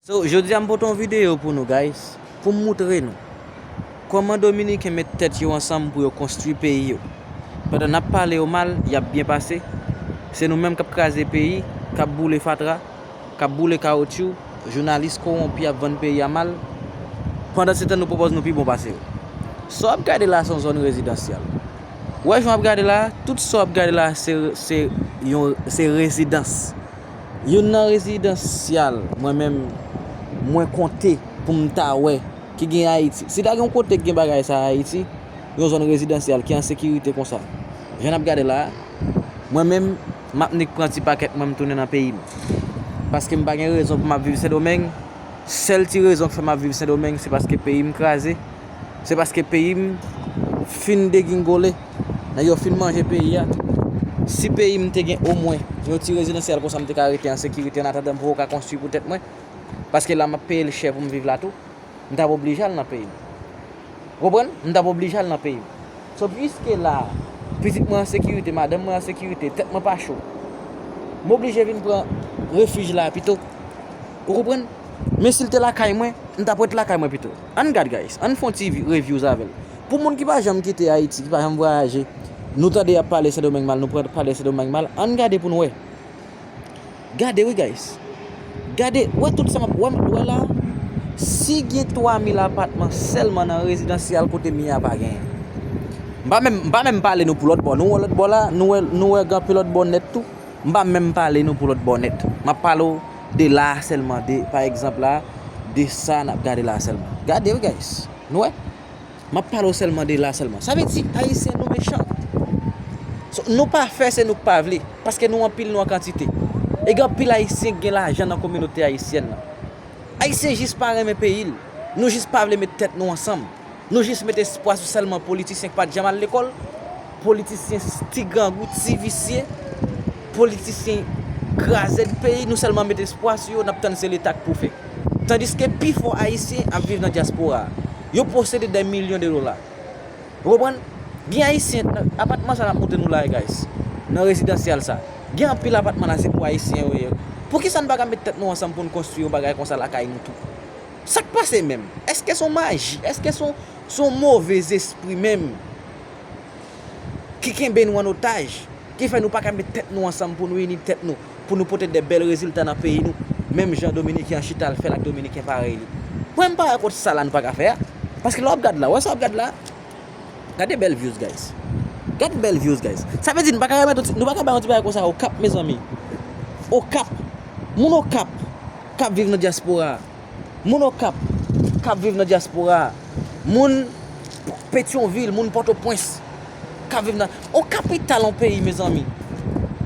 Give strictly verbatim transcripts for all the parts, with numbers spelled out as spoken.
So, jodi a m pote yon videyo pou nou, guys, pou m moutre nou kòman Dominiken met tèt yo ansanm pou yo konstwi peyi yo. Pandan n ap pale yo mal, y ap byen pase. Se nou menm k ap kraze peyi, k ap boule fatra, k ap boule kawotchou, jounalis kowonpi ap vann peyi a mal. Pandansetan, nou pwopòz nou pi bon pase yo. Sa w ap gade la, se yon zòn rezidansyèl. Ou wè jan w ap gade la, tout sa w ap gade la, se, se, yon, se rezidans. Youn nan rezidansyèl, mwen menm, mwen konte pou m ta wè ki gen Ayiti. Si ta gen yon kote ki gen bagay sa Ayiti, yon zòn rezidansyèl ki an sekirite konsa. Jan n ap gade la, mwen menm, m ap nik pran ti pakèt mwen, m tounen nan peyi m. Paske m pa gen rezon pou m ap viv Sendomeng. Sèl ti rezon k fè m ap viv Sendomeng, se paske peyi m kraze. Se paske peyi m fin degingole. Nèg yo fin manje peyi a. Si peyi m te gen omwen yon ti rezidansyèl konsa, m te ka rete an sekirite annatandan m poko ka konstwi pou tèt mwen. Paske la, m ap peye l chè pou m viv la tou. M t ap oblije al nan peyi m. Ou konprann? M t ap oblije al nan peyi m. So, piske la, pitit mwen an sekirite, madanm mwen an sekirite, tèt mwen pa cho, m oblije vin pran refij la pito. Ou konprann? Men si l te lakay mwen, m t ap ret lakay mwen pito. Ann gad, guys. Ann fè yon ti vi-, reviews avè l. Pou moun ki pa janm kite Ayiti, ki pa janm vwayaje, nou tande y ap pale Sendomeng mal, nou pran pale Sendomeng mal, ann gade pou n wè. Gade wi, guys. Gade, wè tout sa m ap wè, wè la. Si gen twa mil apatman sèlman nan rezidansyèl kote m ye a, pa genyen. M pa menm, m pa menm pale nou pou lòt bò. Nou wè lòt bò la, nou wè, nou wè gen anpil lòt bò nèt tou. M pa menm pale nou pou lòt bò nèt. M ap pale w de la a sèlman, de, pa egzanp la, de sa n ap gade la a sèlman. Gade wi, guys. Nou wè? M ap pale w sèlman de la sèlman. Sa vle di, Ayisyen, nou mechan. So, nou pa fè, se nou k pa vle. Paske nou anpil, nou an kantite. E gen anpil Ayisyen ki gen lajan nan kominote ayisyèn nan. Ayisyen jis pa renmen peyi l. Nou jis pa vle met tèt nou ansanm. Nou jis met espwa sou sèlman politisyen k pa t janm al lekòl. Politisyen ti grangou, ti visye. Politisyen krazèd peyi, nou sèlman met espwa sou yo, n ap tann se Leta k pou fè. Tandiske pifò Ayisyen ap viv nan dyaspora a. Yo posede dè milyon de dola. Ou konprann? Gen Ayisyen, nan apatman sa n ap montre nou la, guys. Nan rezidansyèl sa. Gen anpil apatman la, se pou Ayisyen yo ye. Poukisa n pa ka met tèt nou ansanm pou n konstwi yon bagay konsa lakay nou tou? Sa k pase menm? Èske se yon maji? Èske se yon, se yon move zespri menm ki kenbe nou an otaj? Ki fè nou pa ka met tèt nou ansanm pou nou ini tèt nou, pou nou pote de bèl rezilta nan peyi nou, menm jan Dominiken an chita al fè l ak Dominiken parèy li. Mwen, m pa wè kot sa la nou pa ka fè a. Paske lè w ap gad la, wè sa w ap gad la, gade bèl views, guys. Gade bèl views, guys. Sa vle di nou pa ka remèt yon ti, nou pa ka bay yon ti bagay konsa Okap, mezanmi. Okap. Moun Okap k ap viv nan dyaspora a. Moun Okap k ap viv nan dyaspora a. Moun Petyonvil, moun Pòtoprens k ap viv nan, yon kapital yon peyi, mezanmi.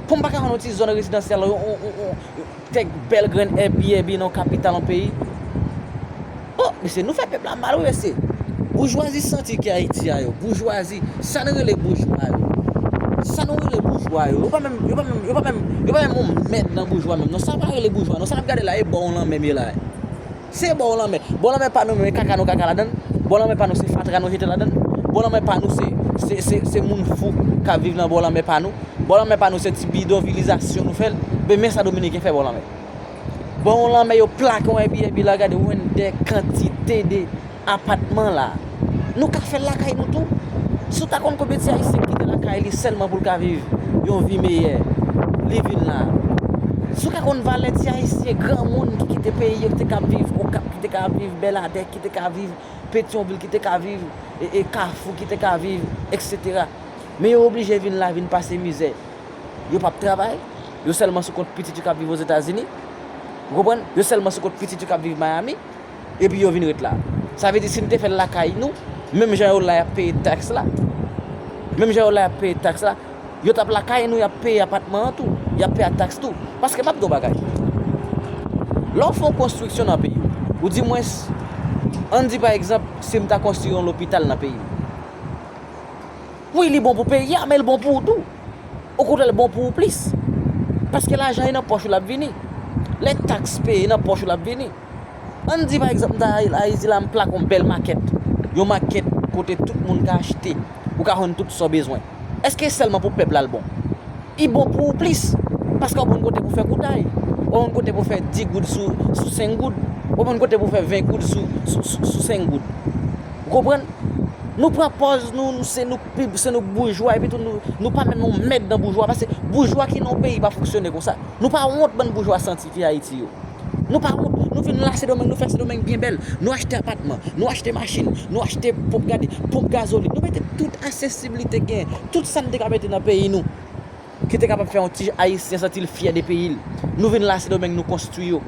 Pou m pa ka jwenn yon ti zòn rezidansyèl, yon, yon, yon, yon, yon tèk bèl grenn Airbnb nan yon kapital yon peyi. Oh, mesye, nou fè pèp la mal, wi, mesye. Boujwazi santi ki Ayiti a yo. Boujwazi, sa nou rele boujwa yo. Sa nou rele boujwa yo. Yo pa menm, yo pa menm, yo pa menm, yo pa menm yon mèd nan boujwa menm. Non, sa pa rele boujwa. Non, sa n ap gade la, e bò yon lanmè m ye la. Se bò lanmè. Bò lanmè pa nou, men kaka nou kaka ladan l. Bò lanmè pa nou, se fatra nou jete ladan l. Bò lanmè pa nou, se, se, se, se moun fou k ap viv nan bò lanmè pa nou. Bò lanmè pa nou, se ti bidonvilizasyon nou fè l. Men, men sa Dominiken fè bò lanmè. Bò lanmè, yo plake yon Airbnb la, gade, ou jwenn de kantite de apatman la. Nou ka fè l lakay nou tou. Si w ta konn konbyen ti Ayisyen ki kite lakay li sèlman pou l ka viv yon vi meyè, li vin la. Si w ka konn valè ti Ayisyen granmoun ki kite peyi yo, ki te ka ap viv Okap, ki te ka ap viv Bèladè, ki te ka viv Petyonvil, ki te ka viv, e, e, Kafou, ki te ka viv, etsetera. Men yo oblije vin la, vin pase mizè. Yo p ap travay, yo sèlman sou kont pitit yo k ap viv Ozetazini. Ou konprann? Yo sèlman sou kont pitit yo k ap viv Miami. Epi yo vin ret la. Sa vle di, si n te fè l lakay nou, menm jan yo la y ap peye taks la, menm jan yo la y ap peye taks la, yo t ap lakay nou, y ap peye apatman an tou, y ap peye taks tou. Paske m ap di w bagay. Lè w fè yon konstriksyon nan peyi w, ou di mwens, ann di pa egzanp, si m ta konstwi yon lopital nan peyi m. Wi, li bon pou peyi a, men l bon pou ou tou. Okontrè, l bon pou ou plis. Paske lajan e nan pòch ou l ap vini. Lè taks peye, e nan pòch ou l ap vini. Ann di, pa egzanp, m ta al Ayiti la, m plake yon bèl makèt. Yon makèt kote tout moun ka achte. Ou ka jwenn tout sa w bezwen. Èske sèlman pou pèp la l bon? Li bon pou ou plis. Paske w ap jwenn kote pou fè koutay. Ou konn kote pou fè dis goud sou, sou senk goud. Ou konn kote pou fè ven goud sou, sou, sou, sou senk goud. Ou konprann? Nou pran pòz nou, nou se nou pi, se nou boujwa, epi tou nou, nou pa menm yon mèd nan boujwa, paske boujwa ki nan yon peyi pa fonksyone konsa. Nou pa wont bann boujwa santi ki Ayiti yo. Nou pa wont, nou vin la Sendomeng, nou fè Sendomeng byen bèl. Nou achte apatman, nou achte machin, nou achte ponp, gade, ponp gazolin. Nou mete tout aksesiblite gen, tout sa n te ka mete nan peyi nou. Ki te kapab fè yon ti Ayisyen santi l fyè de peyi l. Nou vin la Sendomeng, nou konstwi yo.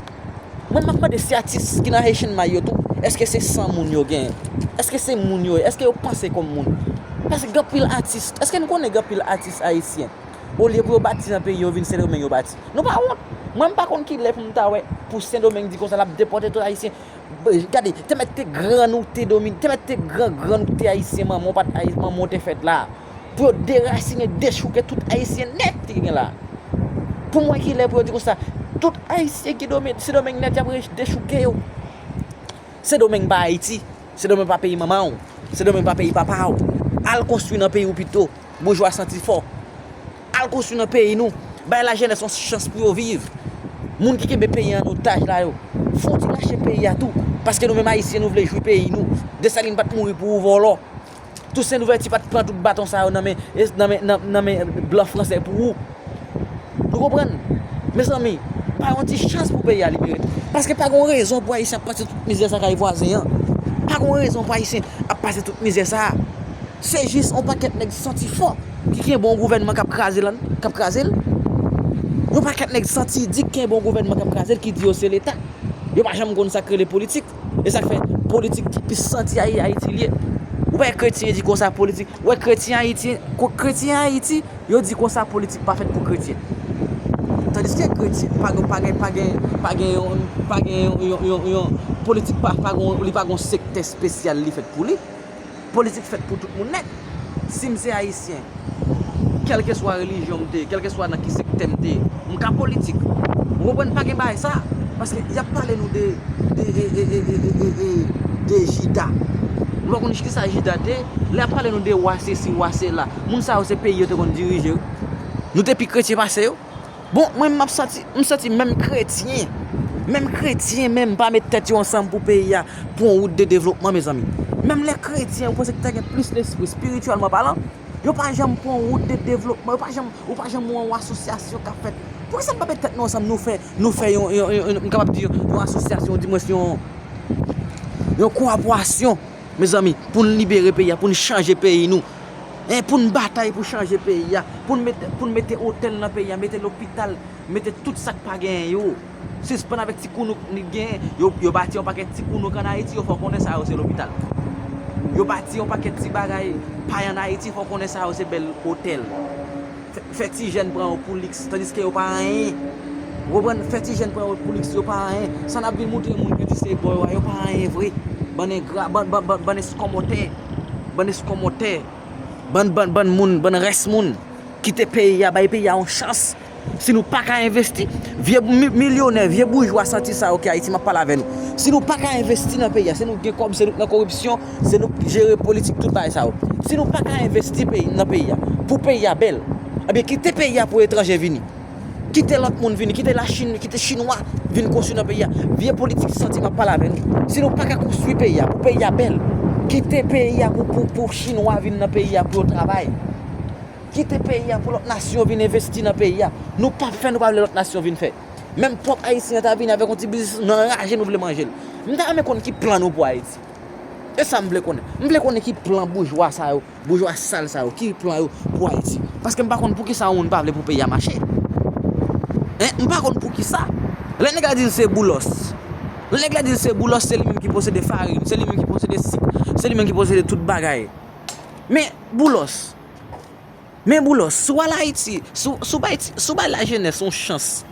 Mwen, m ap mande si atis ki nan Haitian Mile yo tou, èske se san moun yo genyen? Èske se moun yo ye? Èske yo panse kòm moun? Paske gen anpil atis, èske nou konnen gen anpil atis ayisyen? Olye pou yo bati nan peyi yo, vin Sendomeng yo bati. Nou pa wont. Mwen, m pa konn ki lè pou m ta wè, pou Sendomeng di konsa l ap depòte tout Ayisyen. Gade, te mèt te grann ou te domin, te mèt te gran grann ou te Ayisyen, manman w pa t Ayi-, manman w te fèt la. Pou yo derasinen, dechouke tout Ayisyen nèt ki gen la. Pou mwen ki lè pou yo di konsa, tout Ayisyen ki domin, Sendomeng nèt y ap re-, dechouke yo. Sendomeng pa Ayiti. Sendomeng pa peyi manman w. Sendomeng pa peyi papa w. Al konstwi nan peyi w pito. Boujwa santi fò. Al konstwi nan peyi nou. Bay lajenès yon chans pou yo viv. Moun ki kenbe peyi an otaj la yo. Fò w ti lache peyi a tou. Paske nou menm Ayisyen, nou vle jwi peyi nou. Desalin pa t mouri pou ou vòlò. Tousen Louvèti pa t pran tout baton sa yo nan men, nan men, nan, nan men blan fransè pou ou. Nou konprann? Mezanmi, pa yon ti chans pou peyi a libere tou. Paske pa gen rezon pou Ayisyen ap pase tout mizè sa kay vwazen an. Pa gen rezon pou Ayisyen ap pase tout mizè sa. Se jis yon pakèt nèg santi fò ki kenbe yon gouvènman k ap kraze l, k ap kraze l. Yon pakèt nèg santi dik kenbe yon gouvènman k ap kraze l ki di yo se Leta. Yo pa janm konn sa k rele politik. E sa k fè politik ki pi santi Ayi-, Ayiti l ye. Ou pa wè kretyen di konsa politik. Ou wè kretyen Ayiti, ko-, kretyen Ayiti, yo di konsa politik pa fèt pou kretyen. Tandiske kretyen, pa gen, pa gen, pa gen, pa gen yon, pa gen yon, yon, yon, yon, politik pa, pa gen, li pa gen yon sektè espesyal li fèt pou li. Politik fèt pou tout moun nèt. Si m se Ayisyen, kèlkeswa relijyon m te ye, kèlkeswa nan ki sektè m te ye, m ka politik. Ou konprann, pa gen bagay sa. Paske y ap pale nou de, de, de, de Jida. Nou pa konn kisa Jida te ye. Lè y ap pale nou de wa sesi, wa sela. Moun sa yo se peyi yo te konn dirije, wi. Nou te pi kretyen pase yo. Bon, mwen, m ap santi, m santi menm kretyen, menm kretyen menm pa met tèt yo ansanm pou peyi a, pou yon wout de devlopman, mezanmi. Menm lè kretyen, ou panse ki ta gen plis lespri, espirityèlman palan, yo pa janm pran yon wout de devlopman, yo pa janm, ou pa janm wè yon asosyasyon k ap fèt. Poukisa n pa met tèt nou ansanm, nou fè, nou fè yon, yon, yon, yon, m kapab di yon, yon asosyasyon, dimwens yon, yon kowoperasyon, mezanmi, pou n libere peyi a, pou n chanje peyi nou. Hein, pou n batay pou chanje peyi a, pou n mete, pou n mete otèl nan peyi a, mete lopital, mete tout sa k pa genyen yo. Sispann avèk ti kounouk ni genyen, yo, yo bati yon pakèt ti kounouk ann Ayiti, yo fè w konnen sa yo se lopital. Yo bati yon pakèt ti bagay pay ann Ayiti, fè w konnen sa yo se bèl otèl. Fè, fè ti jèn pran yo pou liks, tandiske yo pa anyen. Ou konprann? Fè ti jèn pran yo pou liks, yo pa anyen. Sa n ap vin moutre moun ki di se bò yo a, yo pa anyen vre. Bann engra, bann, bann, bann, bann eskòmòtè. Bann eskòmòtè. Bann, bann, bann moun, bann rès moun. Kite peyi a, bay peyi a yon chans. Si nou pa ka envesti, vye mi-, milyonè, vye boujwa santi sa yo ki Ayiti, m ap pale avè nou. Si nou pa ka envesti nan peyi a, se nou k gen kòb, se nou k nan koripsyon, se nou k jere politik, tout bagay sa yo. Si nou pa ka envesti peyi, nan peyi a, pou peyi a bèl, ebyen kite peyi a pou etranje vini. Kite lòt moun vini, kite Lachin, kite Chinwa vin konstwi nan peyi a. Vye politik santi m ap pale avè nou. Si nou pa ka konstwi peyi a, pou peyi a bèl, kite peyi a pou, pou, pou Chinwa vin nan peyi a pou yo travay. Kite peyi a pou lòt nasyon vin envesti nan peyi a. Nou p ap fè, nou pa vle lòt nasyon vin fè. Menm pwòp Ayisyen an ta vini avèk yon ti biznis, nou anraje, nou vle manje l. M ta renmen konn ki plan nou pou Ayiti. E sa m vle konnen. M vle konnen ki plan boujwa sa yo, boujwa sal sa yo, ki plan yo pou Ayiti. Paske m pa konn poukisa yon moun pa vle pou peyi a mache. Hein? M pa konn poukisa. Lè nèg la di l se Boulos. Lè nèg la di l se Boulos, se li menm ki posede farin, se li menm ki posede sik, se li menm ki posede tout bagay. Men Boulos, Men Boulos, si w al Ayiti, si w, si w bay ti, si w bay lajenès yon chans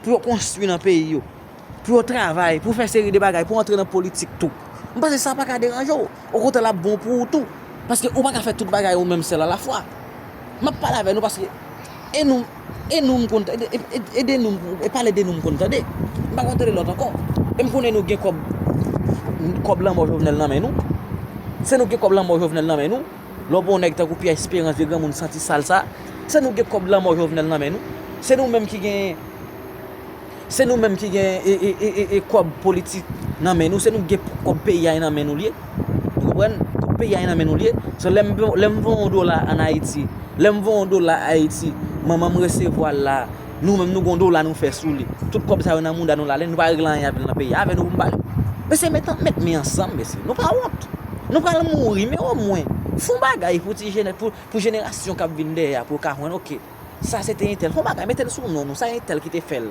pou yo konstwi nan peyi yo, pou yo travay, pou fè seri de bagay, pou antre nan politik tou, m panse sa pa ka deranje w. Okontrè, l ap bon pou ou tou. Paske ou pa ka fè tout bagay ou menm sèl alafwa. M ap pale avè nou paske e nou, e nou m konn tande, e, e, e de nou, e pale de nou m konn tande. M pa konn tande lòt ankò. E m konnen nou gen kòb, kòb lanmò Jovenel nan men nou. Se nou gen kòb lanmò Jovenel nan men nou. Lè w pran yon nèg tankou Pierre Espérance, vye granmoun santi sal sa, se nou gen kòb lanmò Jovenel nan men nou. Se nou menm ki gen, Se nou menm ki gen e, e, e, e, e kòb politik nan men nou, se nou ki gen kòb peyi a nan men nou l ye. Ou konprann? Tout peyi a nan men nou l ye. So, lè m, lè m voye yon dola ann Ayiti, lè m voye yon dola Ayiti, manman m resevwa l la, nou menm nou gen yon dola nou fè sou li. Tout kòb sa yo nan mouda nou la, lè nou pa regle anyen avè l nan peyi a, avè nou pou m pale. Mesye, met, met men ansanm, mesye. Nou pa wont. Nou pral mouri, men omwen, fè yon bagay pou ti jenè-, pou, pou jenerasyon k ap vin dèyè a, pou yo ka jwenn, oke. Sa se te entèl. Fè yon bagay, mete l sou non nou. Sa entèl ki te fè l.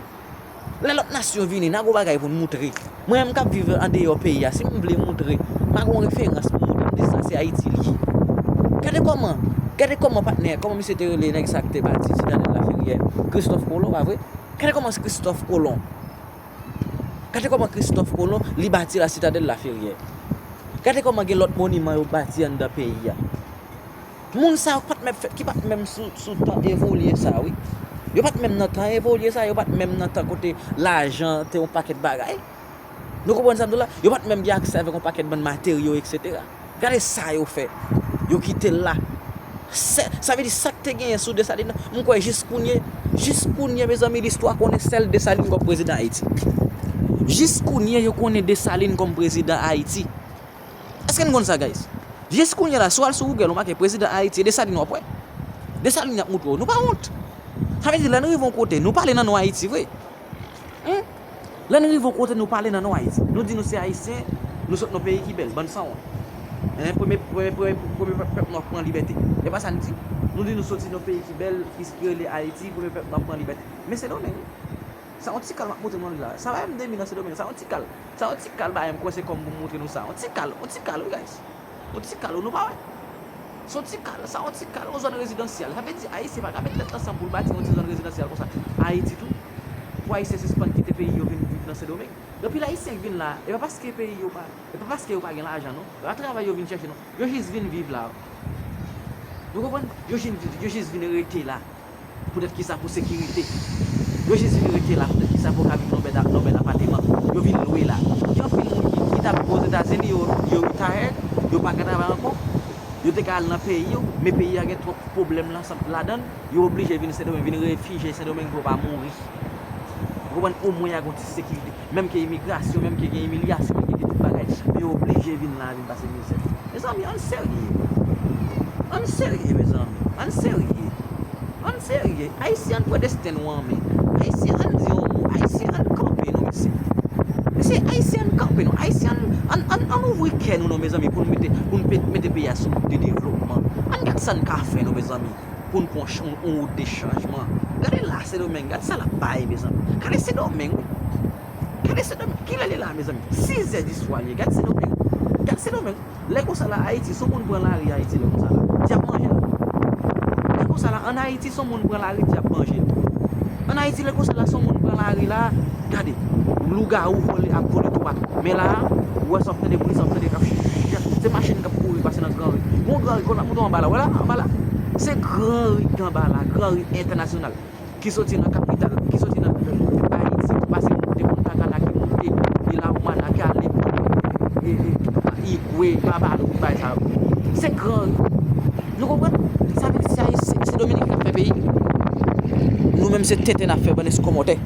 Lè lòt nasyon vini, n a gon bagay pou n moutre. Mwen menm k ap viv andeyò peyi a, si m vle moutre, m a gon referans pou moutre m di sa se Ayiti li ye. Gade kòman, gade kòman patnè, kòman misye te rele nèg sa k te bati Sitadèl Laferyè? Christophe Colomb, pa vre? Gade kòman Christophe Colomb. Gade kòman Christophe Colomb li bati la Sitadèl Laferyè. Gade kòman gen lòt moniman yo bati anndan peyi a. Moun sa yo pa t menm fèt, ki pa t menm sou, sou tan evolye sa, wi. Yo pa t menm nan tan evolye sa, yo pa t menm nan tan kote lajan te yon pakèt bagay. Nou konprann sa m di w la? Yo pa t menm gen aksè avèk yon pakèt bann materyo, etsetera. Gade sa yo fè. Yo kite l la. Sè, sa vle di sa k te genyen sou Desalin nan, m kwè jis kounye, jis kounye, mezanmi, listwa konnen sèl Desalin kòm prezidan Ayiti. Jis kounye, yo konnen Desalin kòm prezidan Ayiti. Èske n konn sa, guys? Jis kounye la, si w al sou Google, ou make prezidan Ayiti, e Desalin w ap wè. Desalin y ap moutre w. Nou pa wont. Sa vle di, lè n rive yon kote, nou pale nan non Ayiti vre. Hein? Lè n rive yon kote, nou pale nan non Ayiti. Nou di nou se Ayisyen, nou sot nan peyi ki bèl, bann sanwont. Hein? Premye, premye, premye, premye pèp, pèp nwa pran libète. E pa sa n di? Nou di nou soti nan peyi ki bèl, ki, ki rele Ayiti, premye pèp nwa pran libète. Men Sendomeng, wi. Sa yon ti kal m ap montre nou la. Sa pa menm de mil nan Sendomeng. Sa yon ti kal. Sa yon ti kal bagay m kwè se kòm pou m montre nou sa. Yon ti kal, yon ti kal, wi, guys. Yon ti kal, nou pa wè? Se yon ti kal, sa yon ti kal, yon zòn rezidansyèl. Sa vle di Ayisyen pa ka met tèt ansanm pou l bati yon ti zòn rezidansyèl konsa. Ayiti tou. Pou Ayisyen sispann kite peyi yo vin viv nan Sendomeng. Gen anpil Ayisyen k vin la, e pa paske peyi yo pa, e pa paske yo pa gen lajan, non. E pa travay yo vin chèche, non. Yo jis vin viv la. Nou konprann? Yo jis, yo jis vin rete la. Poutèt kisa? Pou sekirite. Yo jis vin rete la. Poutèt kisa? Pou yo ka viv nan bèl, nan bèl apateman. Yo vin lwe la. Gen anpil moun ki, ki t ap viv Ozetazini, yo, yo retire, yo pa ka travay ankò. Yo te ka al nan peyi yo, men peyi a gen twòp pwoblèm ladan l. Yo oblije vin Sendomeng, vin refijye Sendomeng pou yo pa mouri. Ou konprann? Omwen y a gen yon ti sekirite. Menm ke imigrasyon, menm ke gen imilyasyon, menm ke gen tout bagay, men yo oblije vin la, vin pase mizè. Mezanmi, ann serye. Ann serye, mezanmi. Ann serye. Ann serye. Ayisyen, ann pran desten nou an men. Ayisyen, ann di yon mo. Ayisyen, ann kanpe non, mesye. Mesye, Ayisyen, ann kanpe non. Ayisyen, ann, ann, ann, ann ouvri kè nou non, mezanmi, pou n mete, pou n pe-, mete peyi a sou wout de devlopman. Ann gad sa n ka fè non, mezanmi. Pou n pran yon, yon wout de chanjman. Gade la, Sendomeng, gad sa l ap bay, mezanmi. Gade Sendomeng, wi. Gade Sendomeng. Kilè li la, mezanmi? Sizè di swa li ye. Gad Sendomeng. Gad Sendomeng. Lè konsa la, Ayiti, si yon moun pran lari Ayiti, lè konsa la, dyab manje l. Lè konsa la, ann Ayiti, si yon moun pran lari, dyab manje l. Ann Ayiti, lè konsa la, si yon moun pran lari la, gade, lougawou vole ap vole toupatou. Men la a, ou wè sa w ap tande bri, sa w ap tande k ap, se machin k ap kouri pase nan gran ri. Gon gran ri, kon ap monte anba la, wè la, anba la. Se gran ri k anba la, gran ri entènasyonal. Ki soti nan kapital, ki soti nan Ayiti, ki pase monte Punta Cana, ki monte, e La Romana, ki ale, e, e, Igwe, Babalo, tout bagay sa yo. Se gran ri. Nou konprann? Sa vle di se Ayisyen, se Dominik k ap fè peyi. Nou menm se tenten n ap fè, bann eskomòtè.